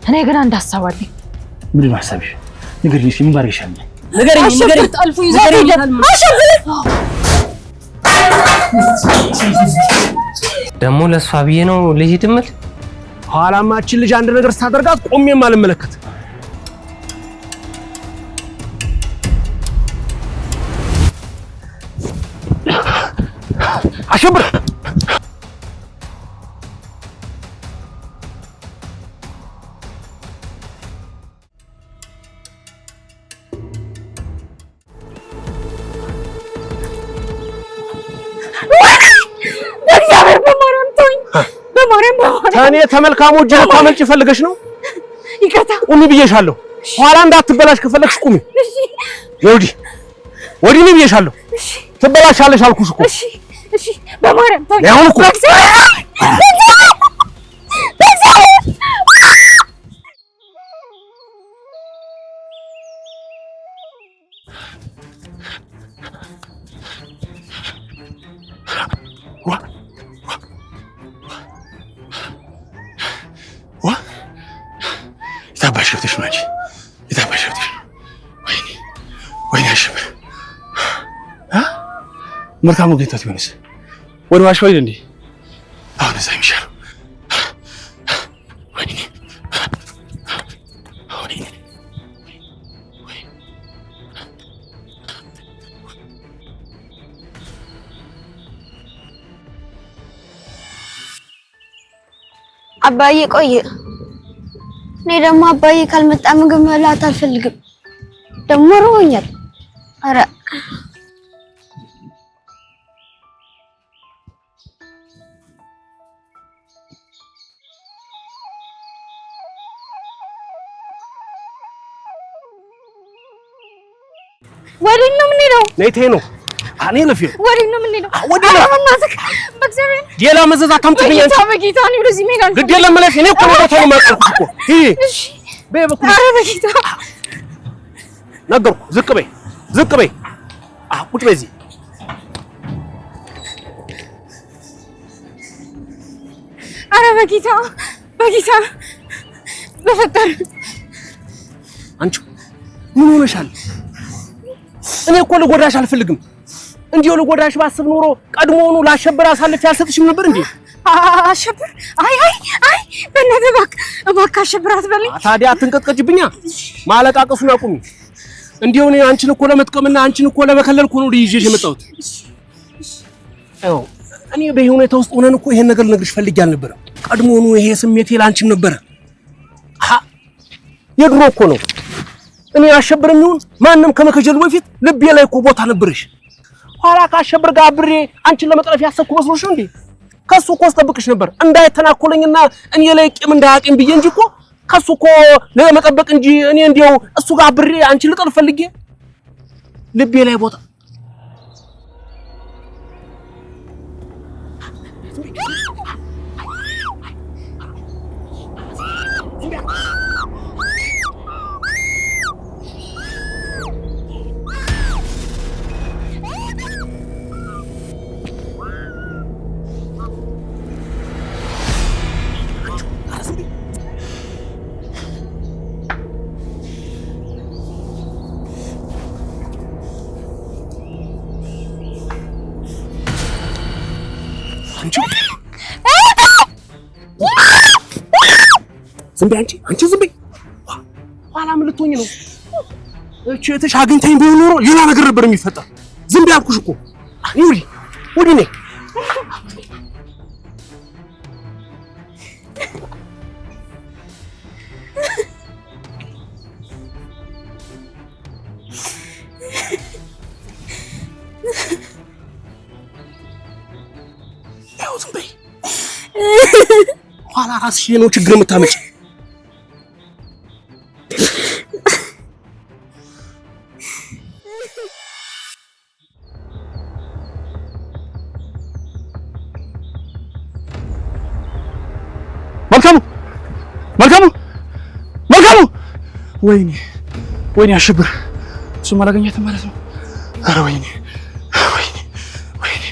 እኔ ግን አንድ ሀሳብ አለኝ። ምንድን ነው ሀሳብሽ? ንገሪኝ እስኪ ምን ባደርግ ይሻለኛል? ንገሪኝ፣ አሸብር ጠልፎ ይዟት ሄደ። አሸብር ደግሞ ለእሷ ብዬ ነው ልሂድ እምል። ኋላማችን ልጅ አንድ ነገር ስታደርጋት ቆሜም አልመለከት። አሸብር በእግዚአብሔር በማርያም ተወኝ፣ በማርያም በማርያም ከእኔ ተመልካሙ እጅ ልታመልጭ ፈልገሽ ነው? ይቅርታ። ቁሚ ብዬሻለሁ። ኋላ እንዳትበላሽ ከፈለግሽ ቁሚ። ወዲህ ወዲህ ነው ብዬሻለሁ። ትበላሻለሽ አልኩሽ እኮ። እሺ እሺ፣ በማርያም ተወኝ። አሁን እኮ በእግዚአብሔር ዋ የታባሽ ገብተሽ ነው አንቺ? የታባሽ ገብተሽ ነው? ወይኔ ወይኔ፣ አሸብር አ መልካሙ ጌታት ቢሆንስ ወደ ዋሻው ሄደ እንዴ? አሁን እዛ የሚሻለው ወይኔ ወይኔ አባዬ ቆየ። እኔ ደግሞ አባዬ ካልመጣ ምግብ መብላት አልፈልግም። ደግሞ ርቦኛል። ኧረ ወዴት ነው የምንሄደው? ነይ ተይ ነው እኔ ለፊ ወዴት ነው የምንሄደው? ወዴት ነው? ኧረ በእናትህ በእግዚአብሔር ሌላ መዘዝ አታምጪብኝ አንቺ። በጌታ በጌታ እኔ ወደዚህ መሄድ አልፈልግም። ግድ የለም እለፊ። እኔ እኮ ነው ቦታውን የማውቀው እኮ። ይሄ እሺ በይ በኩል ኧረ በጌታ ነገርኩ። ዝቅ በይ ዝቅ በይ። ቁጭ በይ እዚህ። ኧረ በጌታ በጌታ በፈጠረ አንቺ ምን ሆነሻል? እኔ እኮ ልጎዳሽ አልፈልግም። እንዲሁ ልጎዳሽ ባስብ ኖሮ ቀድሞውኑ ላሸብር አሳልፌ አልሰጥሽም ነበር እንዴ? አሸብር አይ አይ አይ በእናትህ እባክህ እባክህ አሸብር አትበለኝ። ታዲያ አትንቀጥቀጭብኛ። ማለቃቀሱን አቁሚ። እንዲሁ እኔ አንቺን እኮ ለመጥቀምና አንቺን እኮ ለመከለል እኮ ነው ይዤሽ የመጣሁት። አዎ እኔ በይሄ ሁኔታ ውስጥ ሆነን እኮ ይሄን ነገር ልነግርሽ ፈልጌ አልነበረም። ቀድሞውኑ ይሄ ስሜቴ ለአንቺም ነበረ። አሃ የድሮ እኮ ነው። እኔ አሸብርም ይሁን ማንም ከመከጀሉ በፊት ልቤ ላይ እኮ ቦታ ነበረሽ። ኋላ ከአሸብር ጋር አብሬ አንቺን ለመጥለፍ ያሰብኩ መስሎሽ ነው እንዴ? ከሱ እኮ አስጠብቅሽ ነበር እንዳይተናኮለኝና እኔ ላይ ቂም እንዳያቂም ብዬ እንጂ እኮ ከሱ እኮ ለመጠበቅ እንጂ እኔ እንዲያው እሱ ጋር አብሬ አንቺን ልጠልፍ ፈልጌ ልቤ ላይ ቦታ አንቺ ዝም በይ አንቺ አንቺ ዝም በይ። ኋላ ምን ልትሆኝ ነው? እቺ እህትሽ አግኝታኝ ቢሆን ኖሮ ሌላ ነገር ነበር የሚፈጠር። ዝም በይ አልኩሽ እኮ። ወዲህ ወዲህ ነይ። ያው ዝም በይ። ኋላ ራስሽ ነው ችግር የምታመጪ። መልካሙ መልካሙ መልካሙ! ወይኔ ወይኔ፣ አሸብር እሱም አላገኛትም ማለት ነው። ኧረ ወይኔ ወይኔ ወይኔ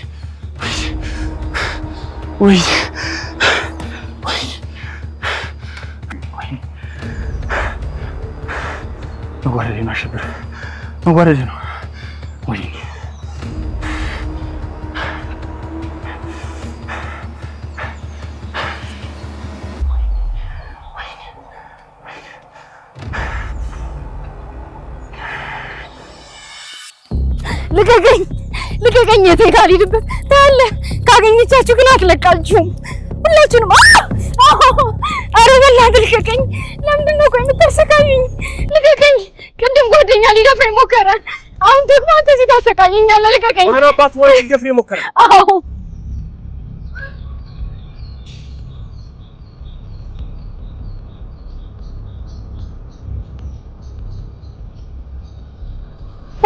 ወይኔ ወይኔ! መዋረድ ነው። ወይኔ ልቀቀኝ፣ ልቀቀኝ! የት ጋር ልሂድበት? ታያለህ፣ ካገኘቻችሁ ግን አትለቃችሁም ሁላችሁንም። ኧረ በእናትህ ልቀቀኝ! ለምንድን ነው ቆይ የምታሰቃዩኝ? ልቀቀኝ! ቅድም ጓደኛ ሊደፍረኝ ሞከረ። አሁን ደግሞ አንተ እዚህ ታሰቃየኛለህ። ልቀቀኝ! ማን አባቱ ወንድ ሊደፍር የሞከረ? አዎ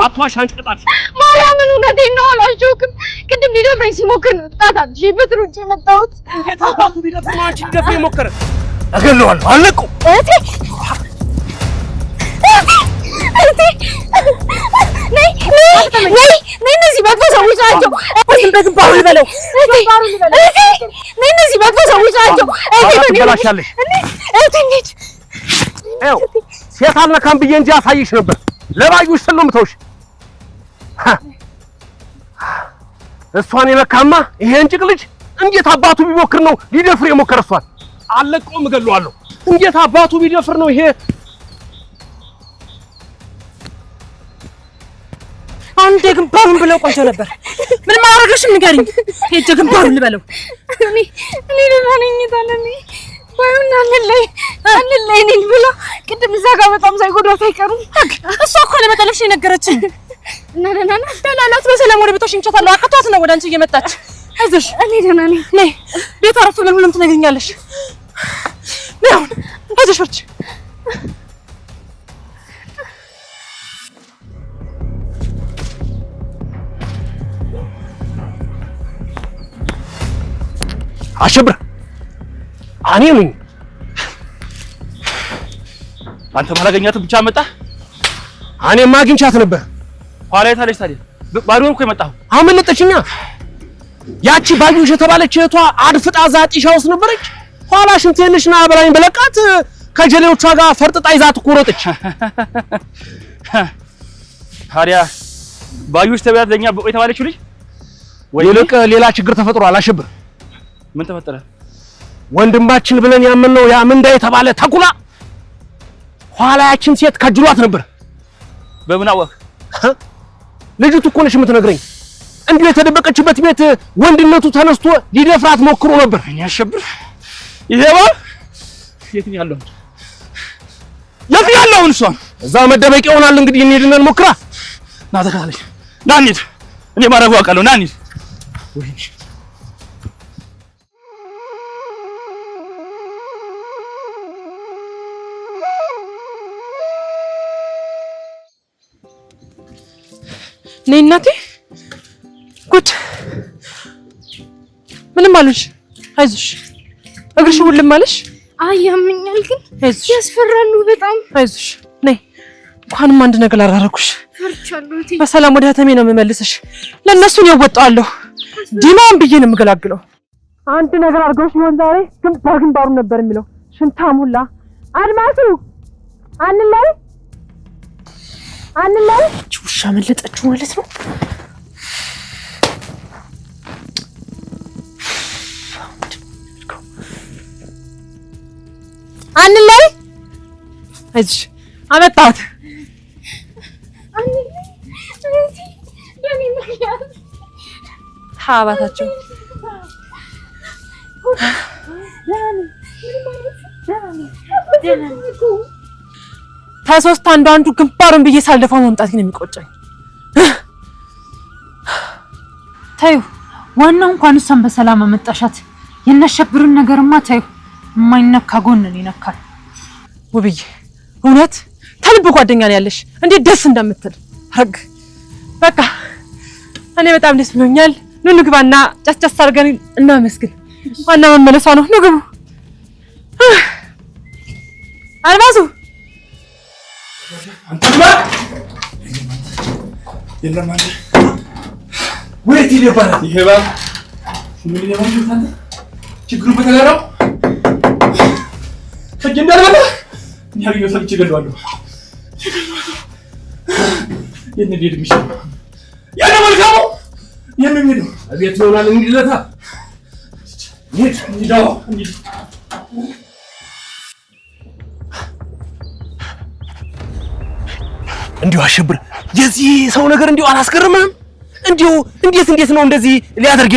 አትዋሽ አንቺ ቅጣት። ማርያምን እውነቴን ነው፣ አልዋሸሁም። ቅድም ሊደፍረኝ ሲሞክር ነው ጣት አጥቼበት ሩጬ የመጣሁት። እንዴት አባቱ ሊደፍር ነው አንቺ ሊደፍር የሞከረ? እገለዋለሁ። አለቀው። እህቴ እህቴ ነይ ነይ ነይ! እነዚህ መጥፎ ሰዎች ናቸው። በግንባሩ ልበለው። እህቴ ነይ! እነዚህ መጥፎ ሰዎች ናቸው። እህቴ ትበላሻለሽ። እህቴ እንሂድ። ይኸው ሴት አልነካም ብዬ እንጂ አሳይሽ ነበር። ለባዩሽ ስል ነው የምተውሽ። እሷን የነካማ ይሄን ጭቅ ልጅ እንዴት አባቱ ቢሞክር ነው ሊደፍር የሞከረ? እሷን አለቀውም፣ እገለዋለሁ። እንዴት አባቱ ቢደፍር ነው ይሄ? አንዴ ግንባሩን ብለው ቆይቶ ነበር። ምንም አላደረገሽም? ንገሪኝ። ሄጄ ግንባሩን ልበለው። እኔ ደህና ነኝ ታለሚ ባዩን አንለይ አንለይ ነኝ ብላ ቅድም እዛ ጋር በጣም ሳይጎዳት አይቀሩም። እሷ እኮ ለመጠለፍሽ የነገረችኝ እና ደህና ናት። ደህና ናት። በሰላም ወደ ቤቷ ሸኝቻታለሁ። አቅቷት ነው ወደ አንቺ እየመጣች። አይዞሽ፣ እኔ ደህና ነኝ። ነይ ቤቷ አረፍ ብለን ሁሉም ትነግሪኛለሽ። ነይ አሁን፣ አይዞሽ በርቺ። አሸብር እኔ ነኝ። አንተ ባላገኛትም ብቻ መጣ። እኔማ አግኝቻት ነበር። ኋላ የት አለች ታዲያ? ባዶውን እኮ የመጣኸው። አመለጠችኛ። ያቺ ባዩሽ የተባለች እህቷ አድፍጣ እዛ ጢሻ ውስጥ ነበረች። ኋላ ሽንቴን ና በላኝ በለቃት ከጀሌዎቿ ጋር ፈርጥጣ ይዛት እኮ ሮጠች። ታዲያ ባዩሽ ተብላት ለኛ በቆ የተባለችው ልጅ ወይ ይልቅ ሌላ ችግር ተፈጥሯል። አሸብር ምን ተፈጠረ? ወንድማችን ብለን ያመንነው ያ ምንዳ የተባለ ተኩላ ኋላ ያችን ሴት ከጅሏት ነበር። በምን አወቅ? ልጅቱ እኮ ነሽ የምትነግረኝ። እንዲሁ የተደበቀችበት ቤት ወንድነቱ ተነስቶ ሊደፍራት ሞክሮ ነበር። እኔ አሸብር ይሄ የት ነው ያለው? የት ነው ያለው? እሷን እዛ መደበቂያ ይሆናል። እንግዲህ እንሂድና እንሞክራ። ና ተከታለች። ና እንሂድ። እኔ ማድረጉ አውቃለሁ። ና እንሂድ። ወይኔ ነይ እናቴ። ጉድ! ምንም አልሆንሽ። አይዞሽ። እግርሽ ውልም አለሽ? አይ ያመኛል፣ ግን አይዞሽ፣ ያስፈራሉ በጣም። አይዞሽ። ነይ። እንኳንም አንድ ነገር አላደረኩሽ። ፈርቻለሁ እህቴ። በሰላም ወደ ከተሜ ነው የምመልስሽ። ለእነሱ ነው እወጣዋለሁ። ዲማውን ብዬ ነው የምገላግለው። አንድ ነገር አድርገውሽ ቢሆን ዛሬ ግንባር ግንባሩን ነበር የሚለው። ሽንታም ሁላ አድማሱ አንላይ አንላይ ውሻ መለጠችው ማለት ነው። አንላይ አይዞሽ፣ አመጣሁት። አባታቸው ከሶስት አንዱ አንዱ ግንባሩን ብዬ ሳልደፋው መምጣት ነው የሚቆጨኝ። ታዩ ዋናው እንኳን እሷን በሰላም አመጣሻት። የነሸብርን ነገርማ ታዩ፣ የማይነካ ጎንን ይነካል። ውብዬ እውነት ተልብ ጓደኛ ነው ያለሽ። እንዴት ደስ እንደምትል ረግ። በቃ እኔ በጣም ደስ ብሎኛል። ኑ ንግባና ጨስጨስ አድርገን እናመስግን። ዋና መመለሷ ነው። ኑ ግቡ። አልማዙ የለም አንተ ወዴት ይባላል? ይሄ እባብ ምን ይባላል? አንተ ችግሩ በተጋራው ፈጅ እንዳልበላ እኔ አግኘው ሰልቼ እገለዋለሁ። የት ነው ሊሄድ የሚችለው? የት ነው መልካሙ? የት ነው የሚሄደው? ቤት ይሆናል እንሂድለታ። እንሂድ፣ እንሂድ፣ አዎ እንሂድ። እንዲሁ አሸብር፣ የዚህ ሰው ነገር እንዲሁ አላስገርምህም? እንዲሁ እንዴት እንዴት ነው እንደዚህ ሊያደርግ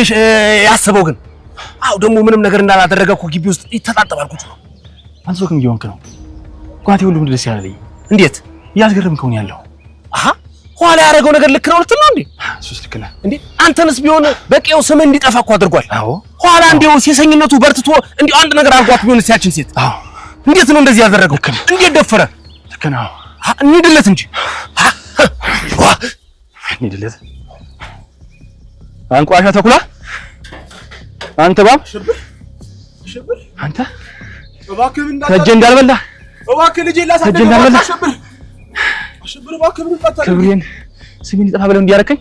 ያሰበው ግን? አው ደግሞ ምንም ነገር እንዳላደረገ እኮ ግቢ ውስጥ ይተጣጠባል ቁጭ ነው። አንተ ሰው ግን እየሆንክ ነው። ጓቴ ሁሉም ደስ ያለኝ እንዴት እያስገረምከው ነው ያለው። አሃ ኋላ ያደረገው ነገር ልክ ነው ልትል ነው እንዴ? እሱስ ልክ ነህ። እንዴ አንተንስ ቢሆን በቀየው ስም እንዲጠፋ እኮ አድርጓል። አዎ ኋላ እንዲሁ ሴሰኝነቱ በርትቶ እንዲሁ አንድ ነገር አድርጓት ቢሆን ያችን ሴት አዎ እንዴት ነው እንደዚህ ያደረገው? እንዴት ደፈረ? ልክ ነህ። አዎ እንሂድለት እንጂ እንሂድለት። አንቋሻ ተኩላ፣ አንተ እባብ፣ አንተ ከእጄ እንዳልበላ ከእጄ እንዳልበላ ክብሬን ስሜን ይጠፋ ብለው እንዲያረከኝ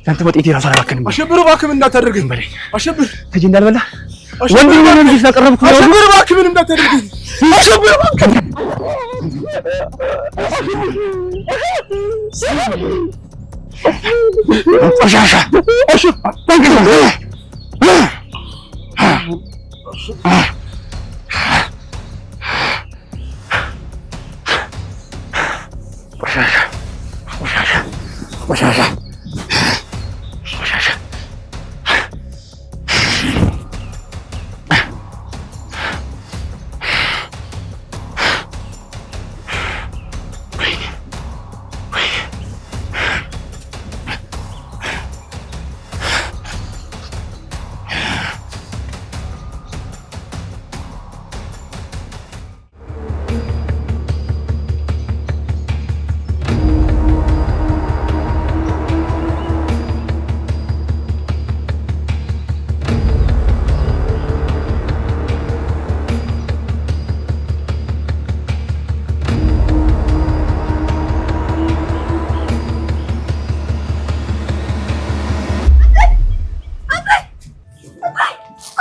ለአንተ መጤቴ እራሱ አላባከንም። አሸብር እባክህ ምን እንዳታደርገኝ በለኝ። አሸብር ከእጄ እንዳልበላ ወንድሜ ነው ልጅ ስላቀረብኩ ነው። አሸብር እባክህ ምን እንዳታደርገኝ አሸብር እባክህ ቆሻሻ ቆሻሻ ቆሻሻ ቆሻሻ ቆሻሻ።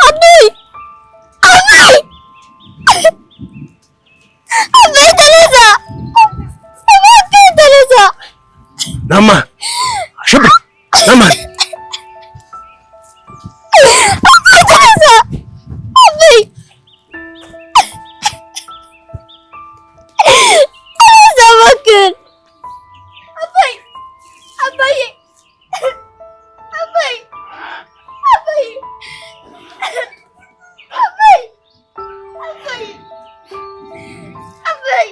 አበይ አበይ አበይ ተነሳ! እባክህ ተነሳ! ናማ አሸብር ናማ አበይ ተነሳ! አበይ ተነሳ እባክህን! አበይ አባዬ አበይ አበይ አበይ አበይ አበይ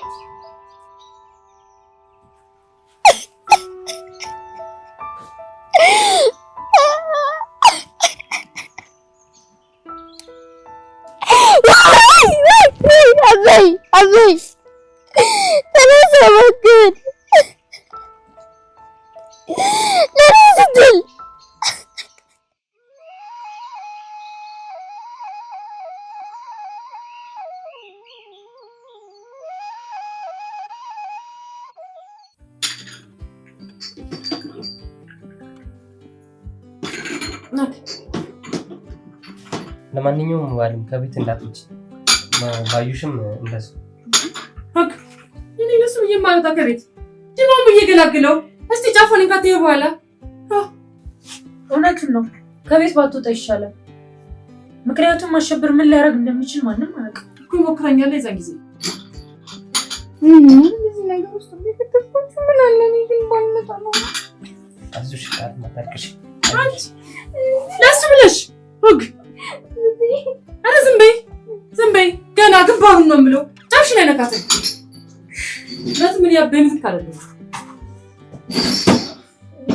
አበይ አበይ ተነሳ እባክህን ለእኔ ስትል ለማንኛውም ባልም ከቤት እንዳትወጪ፣ ባዩሽም እንደሱ። እኔ ለሱ ብዬ የማልወጣ ከቤት ድሮም እየገላግለው እስቲ ጫፎን እንካትየ በኋላ እውነቱን ነው። ከቤት ባትወጣ ይሻላል። ምክንያቱም አሸብር ምን ሊያደርግ እንደሚችል ማንም አያውቅም። እኮ ይሞክረኛል። የዛን ጊዜ እዚህ ነገር ውስጥ ቢከተልኳችሁ ምን አለ? እኔ ግን ባልመጣ ነው። አይዞሽ አታልቅሽ። ለሱ ብለሽ ወግ ኧረ ዝም በይ ዝም በይ። ገና ግንባሩን ነው የምለው። ጫፍሽን አይነካትም። እውነት ምን ያበይ ምትክ አይደለም።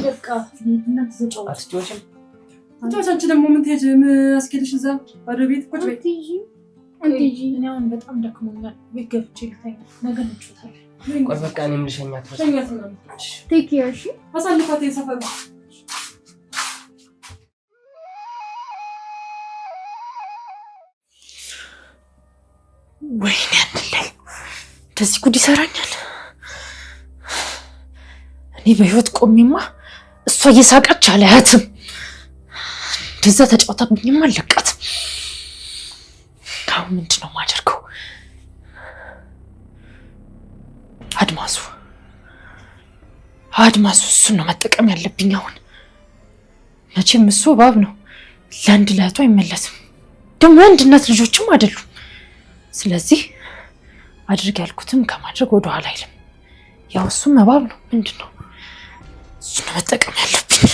በቃ እናንተ ተጫወቱ። አትጫወችም? ተጫወች። አንቺ ደግሞ ምን ትሄጂ? ምን አስኬድሽ? እዛ ባዶ ቤት ቁጭ በይ። እኔ አሁን በጣም ደክሞኛል። ቤት ገብቼ ልተኛ። ነገ እንጫወታለን። ቆይ በቃ እኔም ልሸኛት። ሸኛት ምናምን Take care እሺ። አሳልፋት የሰፈሩ ወይኔ አንድ ላይ እንደዚህ ጉድ ይሰራኛል። እኔ በህይወት ቆሜማ እሷ እየሳቀች አላያትም። እንደዛ ተጫውታብኝማ አለቃትም። አሁን ምንድን ነው የማደርገው? አድማሱ አድማሱ እሱን ነው መጠቀም ያለብኝ አሁን። መቼም እሱ እባብ ነው፣ ለአንድ ለእህቱ አይመለስም። ደግሞ የአንድ እናት ልጆችም አይደሉም። ስለዚህ አድርግ ያልኩትም ከማድረግ ወደኋላ አይልም። ያው እሱም እባብ ነው። ምንድን ነው እሱን ነው መጠቀም ያለብኝ።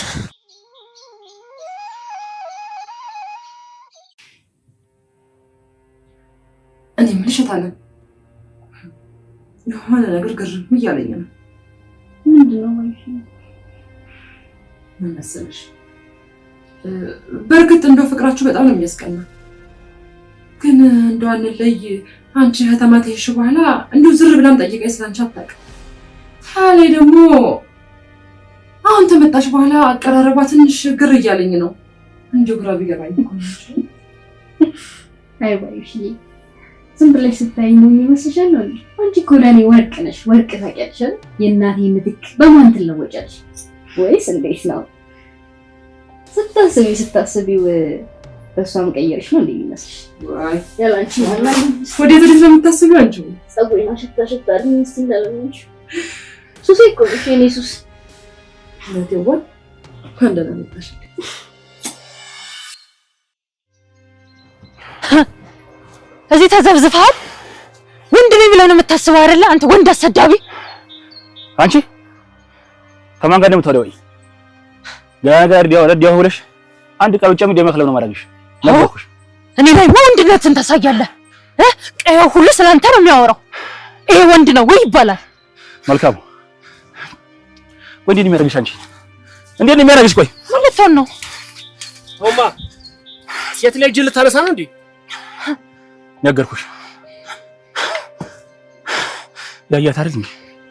እኔ የምልሽ እታለም የሆነ ነገር ግርም እያለኝ ነው። ምንድን ነው? ምን መሰለሽ፣ በእርግጥ እንደው ፍቅራችሁ በጣም ነው የሚያስቀና፣ ግን እንደው አንለይ አንቺ ከተማ ከሄድሽ በኋላ እንደው ዝር ብላም ጠይቀኝ ስላንቺ አታውቅም። ታላይ ደግሞ አሁን ተመጣሽ በኋላ አቀራረቧ ትንሽ ግር እያለኝ ነው። እንደው ግራ ቢገባኝ እኮ ነው። አይ ባዩሽዬ፣ ዝም ብለሽ ስታይ ነው የሚመስልሻል ነው? አንቺ እኮ ለእኔ ወርቅ ነሽ። ወርቅ ታውቂያለሽ አይደል? የእናቴ ምትክ በማን ትለወጫለሽ? ወይስ እንዴት ነው? ስታስቢው በእሷም ቀየርሽ ነው እንዴ የሚመስልሽ? አይ ያለ አንቺ ማለት ወዴት ወዴት ነው የምታስቢው አንቺ? ፀጉሬን አሸታ አሸታ አድርጊኝ እስኪ እንዳለምንሽ። ሱሴ እኮ ነሽ የእኔ ሱስ። እውነቴን እንኳን ደህና መጣሽ። እዚህ ተዘብዝፈሃል። ወንድ ነኝ ብለህ ነው የምታስበው አይደለ? አንተ ወንድ አሰዳቢ። አንቺ ከማን ጋር እንደምታወሪው? ወይ ገና ነገር ዲያው ብለሽ አንድ ቃል ውጭም ደመክለም ነው ማድረግሽ። ነገርኩሽ። እኔ ላይ ወንድነትን ታሳያለህ። ቀየው ሁሉ ስላንተ ነው የሚያወራው። ይሄ ወንድ ነው ወይ ይባላል። መልካም ወይ እንዴት ነው የሚያደርግሽ? አንቺ እንዴት ነው የሚያደርግሽ? ቆይ ምን ልትሆን ነው? ቶማ ሴት ላይ እጅ ልታነሳ ነው እንዴ? ነገርኩሽ። ያያት አይደል እንዴ?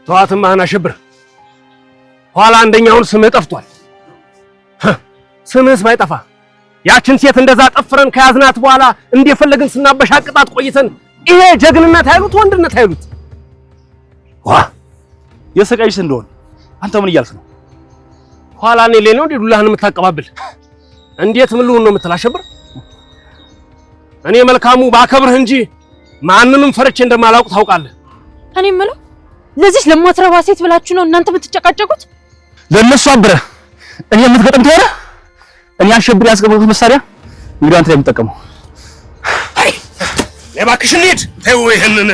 ተዋትማ አሸብር፣ ኋላ አንደኛውን ስምህ ጠፍቷል። ስምህስ ባይጠፋ ያችን ሴት እንደዛ ጠፍረን ከያዝናት በኋላ እንደፈለግን ስናበሻቅጣት ቆይተን ይሄ ጀግንነት አይሉት ወንድነት አይሉት። ዋ የሰቃይሽ እንደሆነ አንተ ምን እያልክ ነው? ኋላ እኔ ላይ ነው እንዴ ዱላህን የምታቀባብል? እንዴት ምን ልሁን ነው የምትል አሸብር? እኔ መልካሙ ባከብርህ እንጂ ማንንም ፈርቼ እንደማላውቅ ታውቃለህ። እኔ የምለው ለዚህ ለማትረባ ሴት ብላችሁ ነው እናንተ የምትጨቃጨቁት? ለነሱ አብረህ እኔ የምትገጥም ከሆነ እኔ አሸብር ያስገባሁት መሳሪያ እንግዲህ አንተ ላይ የምትጠቀመው። አይ እባክሽ እንሂድ። ተይው ይሄንን።